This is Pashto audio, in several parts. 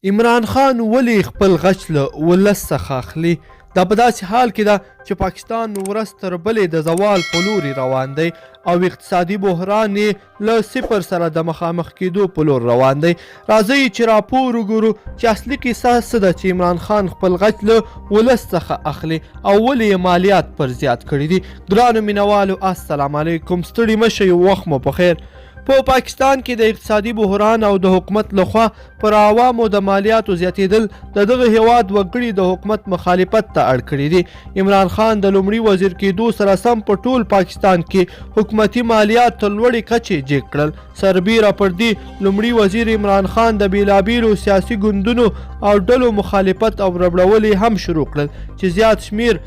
عمران خان ولې خپل غچ له ولس څخه اخلي؟ دا په داسې حال کې ده چې پاکستان ورځ تر بلې د زوال په لوري روان دی او اقتصادي بحران یې له صفر سره د مخامخ کېدو په لور روان دی. راځئ چې راپور وګورو چې اصلي کیسه څه ده چې عمران خان خپل غچ له ولس څخه اخلي او ولې یې مالیات پر زیات کړي دي. ګرانو مینوالو السلام علیکم، ستړي مه شئ، وخت مو په خیر. په پاکستان کې د اقتصادي بحران او د حکومت لخوا پر عوامو د مالیاتو زیاتېدل د دغه هیواد وګړي د حکومت مخالفت ته اړ کړي دي. عمران خان د لومړي وزیر کېدو سره سم په ټول پاکستان کې حکومتي مالیات تر لوړې کچې جګ کړل. سربیره پر دې لومړي وزیر عمران خان د بیلابیلو سیاسي ګوندونو او ډلو مخالفت او ربړول یې هم شروع کړل چې زیات شمیر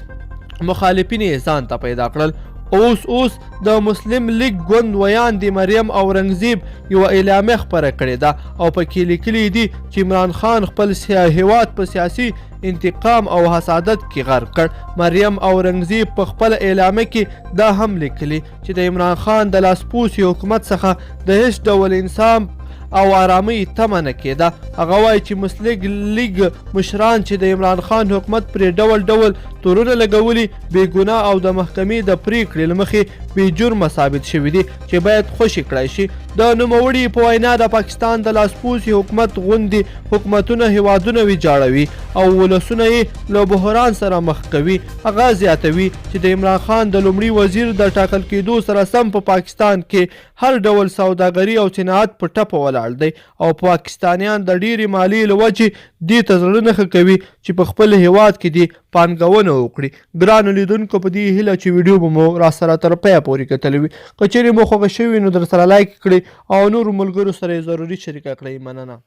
مخالفین یې ځان ته پیدا کړل. اوس اوس د مسلم لیګ ګوند ویاندې مریم اورنګزیب یوه اعلامیه خپره کړې ده او پکې لیکلي دي چې عمران خان خپل هیواد په سیاسي انتقام او حسادت کې غرق کړ. مریم اورنګزیب په خپله اعلامیه کې دا هم لیکلي چې د عمران خان د لاسپوڅي حکومت څخه د هیڅ ډول انصاف او آرامۍ تمه نه کېده. هغه وایي چې مسلم لیګ مشران چې د عمران خان حکومت پرې ډول ډول تورونه لګولي بې ګناه او د محکمې د پرېکړې له مخې بې جرمه ثابت شوي دي چې باید خوشې کړای شي. د نوموړي په وینا د پاکستان د لاسپوڅي حکومت غوندې حکومتونه هېوادونه ویجاړوي او ولسونه یې له بحران سره مخ کوي. هغه زیاتوي چې د عمران خان د لومړي وزیر د ټاکل کېدو سره سم په پاکستان کې هر ډول سوداګري او صنعت په ټپه ولاړ دی او پاکستانیان د ډېرې مالیې له وجې دې ته زړه نه ښه کوي چې په خپل هېواد کې دې پانګونه وکړي. ګرانو لیدونکو په دې هیله چې ویډیو به مو راسره تر پایه پورې کتلې وي. که چېرې مو خوښه شوې نو درسره لایک کړئ او نورو ملګرو سره یې ضروري شریکه کړئ. مننه.